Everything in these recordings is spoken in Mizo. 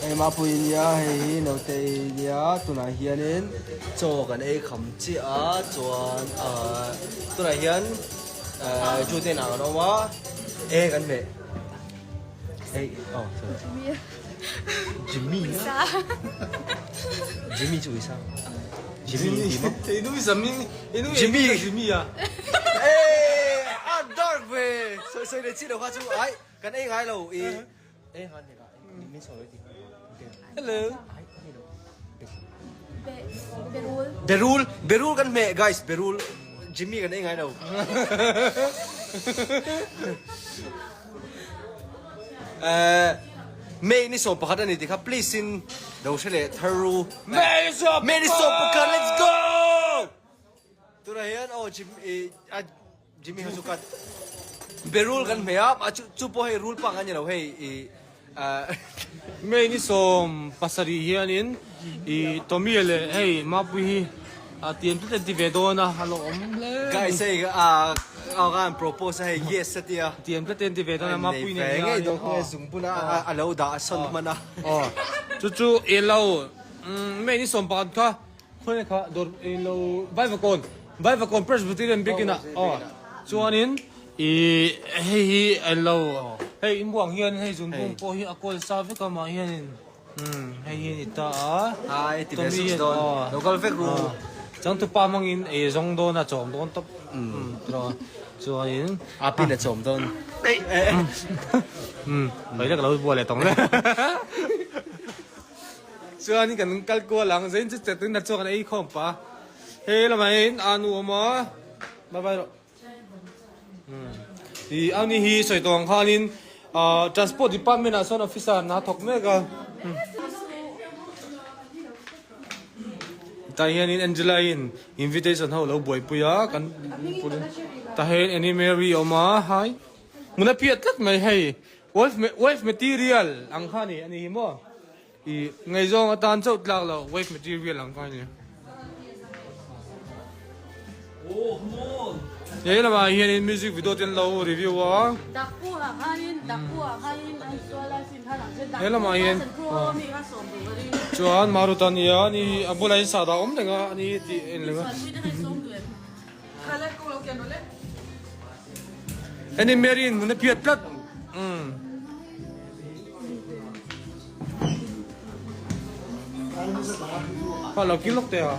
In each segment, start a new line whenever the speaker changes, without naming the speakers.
Hei Mapui nia hei hi Nautei nia tunah hianin chaw kan ei kham chiah a chuan ahh tunah hian ahh Jute inah kan awm a e kan hmeh ei oh sorry Jimmy a Jimmy chu uisa Jimmy Jimmy
Jimmy a
eh a dark ve sawi sawi leh chiah lo kha chu ai kan ei ngai lo i ei ngai lo min sawi ti
hello
Berul
berul berul kan hmeh guys berul Jimmy kan ei ngai lo eh May ni 11 a ni tih kha please in lo hre leh thar ru
May ni 11
May ni 11 let's go Tunah hian aw Jim i a Jimmy ho chu cut Berul kan hmeh a a chu chu pawh hei rul pang a ni lo hei i ah
May ni 17 hianin i Tommy leh hei Mapui hi a tiam tlat an ti ve dawn a a lo awm hle mai.
Guys hei ah aw khan propose a hei yes a tia.
Tiam tlat an ti ve dawn a Mapui nen hian.
Ngei dawn nge zung buna a lo dah a sawn hman a.
Aw chu chu elo May ni 11 kha Khawi kha dawr in lo Vaivakawn Vaivakawn Presbyterian Biakin ah aw chuanin ih hei hi an lo hei inbuang hian hei zunbung pawh hi a kawl sa vek a mah hianin umm hei hi a ni ta a
Hi ti ve suk dawn lo kal vek ru
changtupa hmangin ei zawng dawn a chawm dawn tawp umm tiraw chuanin
a pin a chawm dawn
umm mai lek lo buai leh tawng le. Chuanin kan kal kual ang, zain chu chet in chuan kan ei khawm pah a, hei lamah hian a nu awm a, bye bye rawh ih ani hi sawi tawh ang khanin ah transport department ah sawn officer hna a thawk mek a tah hianin Angela in invitation ho lo buaipui a kan tah hian Annie Mary a awm a hai hmun a piat tlat mai hei wife wife material ang kha a ni ani hi maw. I ngaihzawng atan chauh tlak lo wife material ang kha a ni. He lamah hianin music video te an lo review a. He lamah hian chuan Maruta a nia ani a bulah hian sahdah a awm reng a ani tih a inlem a. Heni Mary in hmun a piat tlat. Kha lo kil lawk teh a.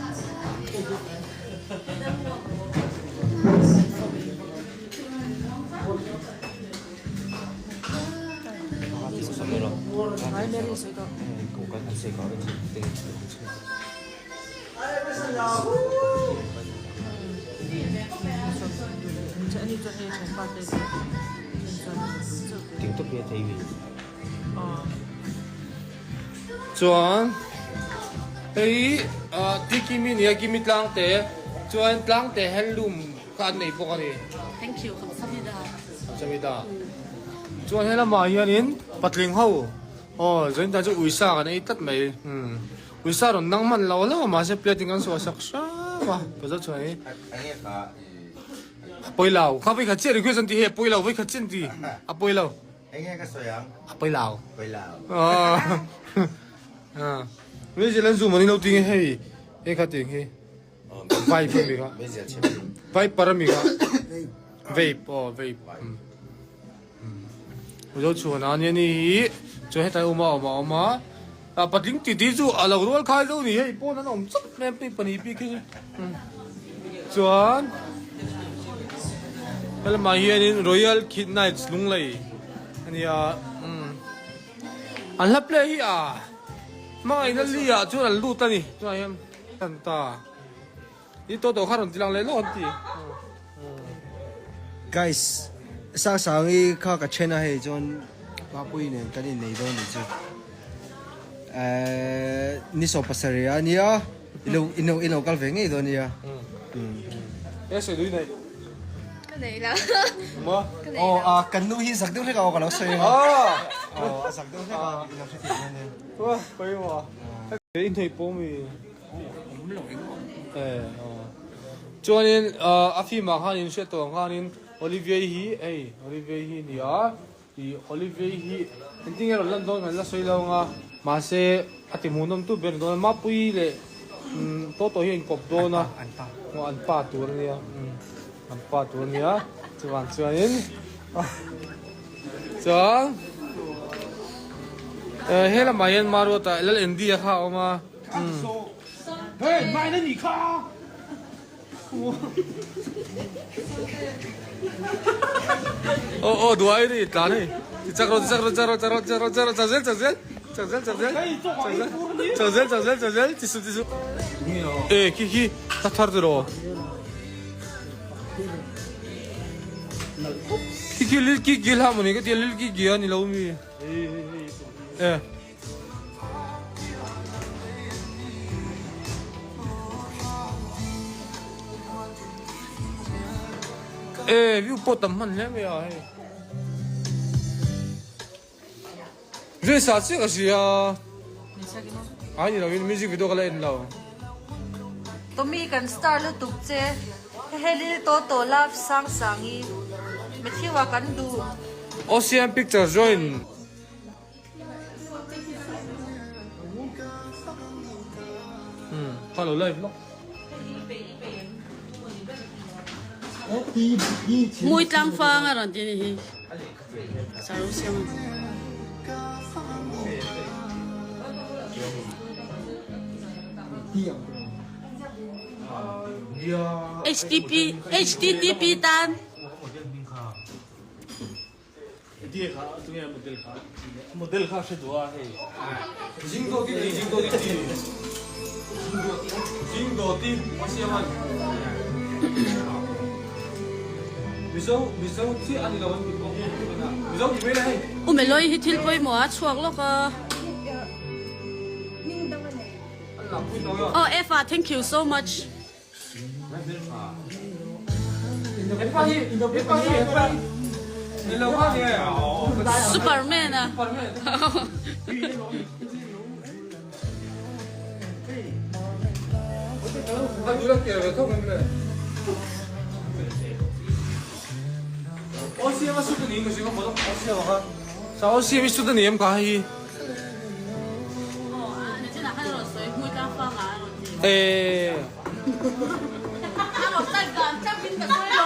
Chuan hei ah Tikimi nia Kimi tlang te chuan tlang te handloom kha an nei bawk a ni. Kamsamida. Chuan helamah hianin patling ho aw zanin chu uisa kan ei tlat mai. Uisa rawn nang hman lo lo mahse plate in kan suah sak hrang a paza chuan hi a pawi lo kha vawikhat chiah request an ti hei a pawi lo vawikhat chiah an ti a pawi lo a pawi lo meizial an zoom an ilo ti nge hei hei kha tiang hi vape ami kha viper ami kha vape aw vape Zo chhuan a nia ni hi chuan hetlai awm a awm a awm a ah patling ti ti chu a lo rual khai zo ni hei pawn an awm chawp mai a pahnih bik hi chu chuan helamah hianin royal kid nights lunglei a nia an hla play hi a hmangaihna li ah chuan an lut a ni tunah hian tan ta. I tawh tawh kha rawn ti lang leh lawk an ti.
Guys, Sangsangi kha ka then a hei chuan Mapui nen kan innei dawn nih chu. Eh, ni 17 a nia, ilo ilo ilo kal ve ngei dawn nia.
E sawi dui nei.
Ka nei la.
Ma.
Ka nei
Oh,
la.
a kan nu hi zak deuh hlek a aw ka lo sawi a.
Ah.
Oh, a zak deuh hlek a ilo hre thei dawn nia.
Wa, pai ma. In thei pawh mi. Chuanin a film ah khan in hriat tawh ang khanin. Olivier hi hei Olivier hi a ni a ih Olivier hi engtin nge rawn lan dawn kan la sawi lo ang a mahse a ti hmuhnawm tu ber a ni dawn a Mapuii leh umm Toto hi a inkawp dawn a aw an pa tur a nia umm an pa tur a nia chuvang chuanin chuan he lamah hian Maruata Lal Andy-a kha a awm a umm. Aw aw duai ri tlan hei ti chak rawh ti chak rawh chak rawh chak rawh chak rawh chak rawh chak zel chak zel chak zel chak zel chak zel chak zel chak zel ti suh ti suh e khi khi ka thar ti rawh khi khi lil ki gil ha mawni ka tia lil ki gi a ni lo mi e. E view pawh tam hman hle mai a hei. Dress ah chiah ka hria. Ai ni lo in music video ka la en lo.
Tommy kan star lutuk che. Hehe lil Toto love sang sangi. Matthew a kan duh.
Ocean picture join. Kha lo live lawk.
Mui tlang fang a rawn ti ni hi. Saro siam. HTTP HTTP tan.
Model kha hre duh a hei. Zing dawt i ti zing dawt i ti. Zing dawt i a siam a ni. Mizo Mizo chiah a ni lo an ti bawk. Mizo ti mai la hei.
U Meloi hi thil pawimawh a chhuak lawk a. Oh Eva thank you so much. Superman a.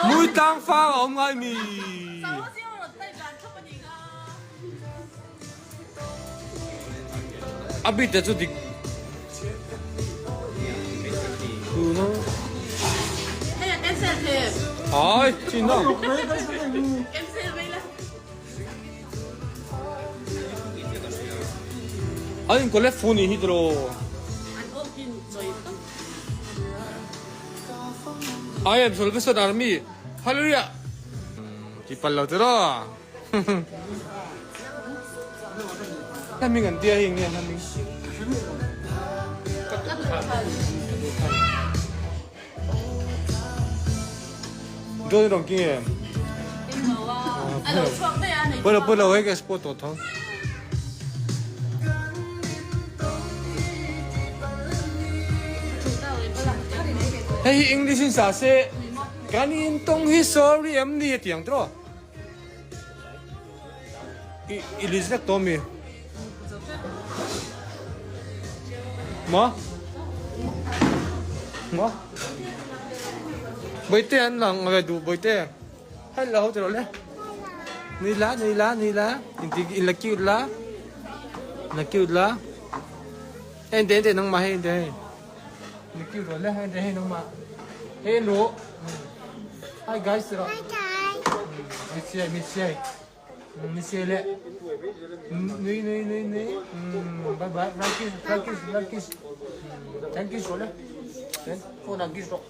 Mui tlang fang a awm ngai mi. A bit te chu dik. Ai, chin na. An in collect phone hi tiro. I am Salvation Army. Hallelujah. Ti pal lo tiro. Hming an tia hi nge hming. Johnny rong king em. Polo polo hei ka sport to thong. Hei hi English in sa se kan in tong hi sorry em ni tiang tro. I i list vek tawh mi? Maw? Maw? Bawihte an lang ve duh bawihte. Hello ti rawh le. Nui la nui la nui la inti in la cute la. La cute la. Hei ente ente nangmah hei ente hei. La cute rawh le hei ente hei nangmah. Hei en rawh. Hi guys ti rawh. Hi guys. Mi siai mi siai. Mi siai le. Nui nui nui nui. Bye bye. Like kiss like kiss like kiss. Thank you rawh le. Phone ah kiss rawh.